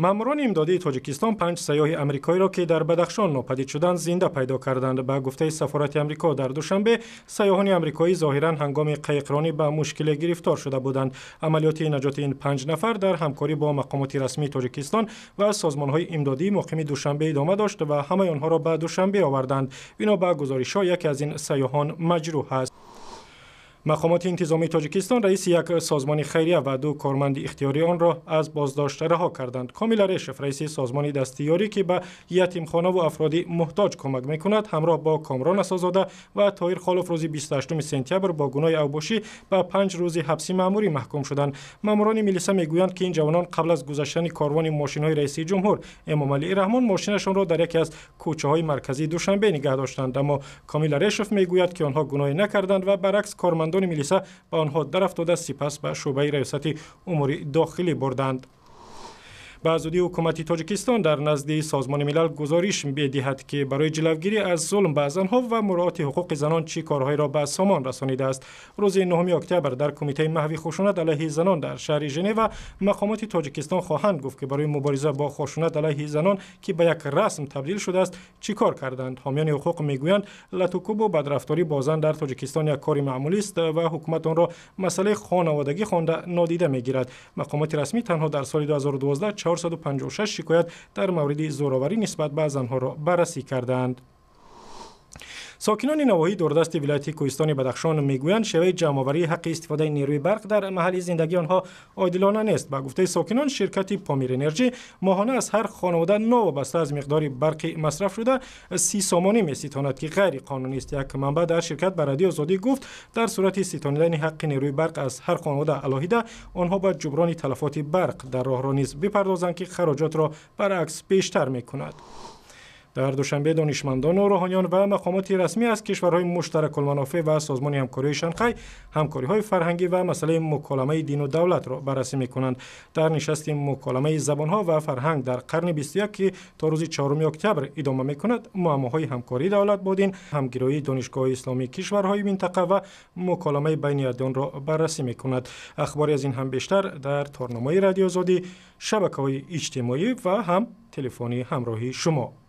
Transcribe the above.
Маъмурони имдодии Тоҷикистон панҷ сайёҳи амрикоиро, ки дар Бадахшон нопадид шуданд, зинда пайдо карданд. Ба гуфтаи сафорати Амрико дар Душанбе, сайёҳони амрикоӣ зоҳиран ҳангоми қайиқронӣ ба мушкиле гирифтор шуда буданд. Амалиёти наҷоти ин панҷ нафар дар ҳамкорӣ бо мақомоти расмии Тоҷикистон ва созмонҳои имдодии муқими Душанбе идома дошт ва ҳамаи онҳоро ба Душанбе оварданд. Бино ба гузоришҳо, яке аз ин сайёҳон маҷрӯҳ аст. Мақомоти интизомии Тоҷикистон раиси як созмони хайрия ва ду корманди ихтиёрии онро аз боздошт раҳо карданд. Комил Арешев, раиси созмони Дастиёрӣ, ки ба ятимхонаву афроди муҳтоҷ кӯмак мекунад, ҳамроҳ бо Комрон Асозода ва Тоҳир Холов рӯзи 28 сентябр бо гуноҳи авбошӣ ба 5 рӯзи ҳабси маъмурӣ маҳкум шуданд. Маъмурони милиса мегӯянд, ки ин ҷавонон қабл аз гузаштани корвони мошинҳои раиси ҷумҳур Эмомалӣ Раҳмон мошинашонро дар яке аз кӯчаҳои марказии Душанбе нигаҳ доштанд. Аммо Комил Арешев мегӯяд, ки онҳо гуноҳе накарданд ва баръакс, кормандони милиса ба онҳо дарафтода, сипас ба шӯъбаи раёсати умури дохилӣ бурданд. Ба зудӣ ҳукумати Тоҷикистон дар назди Созмони Милал гузориш медиҳад, ки барои ҷилавгирӣ аз зулм ба занҳо ва муроати ҳуқуқи занон чӣ корҳоеро ба сомон расонидааст. Рӯзи 9 октябр дар Кумитаи маҳви хушунат алайҳи занон дар шаҳри Женева мақомоти Тоҷикистон хоҳанд гуфт, ки барои мубориза бо хушунат алайҳи занон, ки ба як расм табдил шудааст, чӣ кор карданд. Ҳомиёни ҳуқуқ мегӯянд, латукӯбу бадрафторӣ бо зан дар Тоҷикистон як кори маъмулист ва ҳукумат онро масъалаи хонаводагӣ хонда нодида мегирад. Мақомоти расмӣ танҳо дар соли 2012 456 шикоят дар мавриди зӯроварӣ нисбат ба занҳоро баррасӣ кардаанд. Сокинони навоҳии дурдасти вилояти Кӯҳистони Бадахшон мегӯянд, шеваи ҷамъоварии ҳаққи истифодаи нерӯи барқ дар маҳалли зиндагии онҳо одилона нест. Ба гуфтаи сокинон, ширкати Помир Энерҷӣ моҳона аз ҳар хонавода новобаста аз миқдори барқи масрафшуда 30 сомонӣ меситонад, ки ғайриқонунист. Як манбаъ дар ширкат ба Радиои Озодӣ гуфт, дар сурати ситонидани ҳаққи нерӯи барқ аз ҳар хонавода алоҳида, онҳо бояд ҷуброни талафоти барқ дар роҳро низ бипардозанд, ки хароҷотро баръакс бештар мекунад. Дар Душанбе донишмандону рӯҳониён ва мақомоти расмӣ аз кишварҳои муштаракулманофеъ ва Созмони ҳамкориҳои Шанхай ҳамкориҳои фарҳангӣ ва масъалаи муколамаи дину давлатро баррасӣ мекунанд. Дар нишасти муколамаи забонҳо ва фарҳанг дар қарни 21, ки то рӯзи 4 октябр идома мекунад, муаммоҳои ҳамкории давлат бо дин, ҳамгироии донишгоҳҳои исломии кишварҳои минтақа ва муколамаи байни адёнро баррасӣ мекунад. Ахбори аз ин ҳам бештар дар торнамои Радиои Озодӣ, шабакаҳои иҷтимоӣ ва ҳам телефони ҳамроҳи шумо.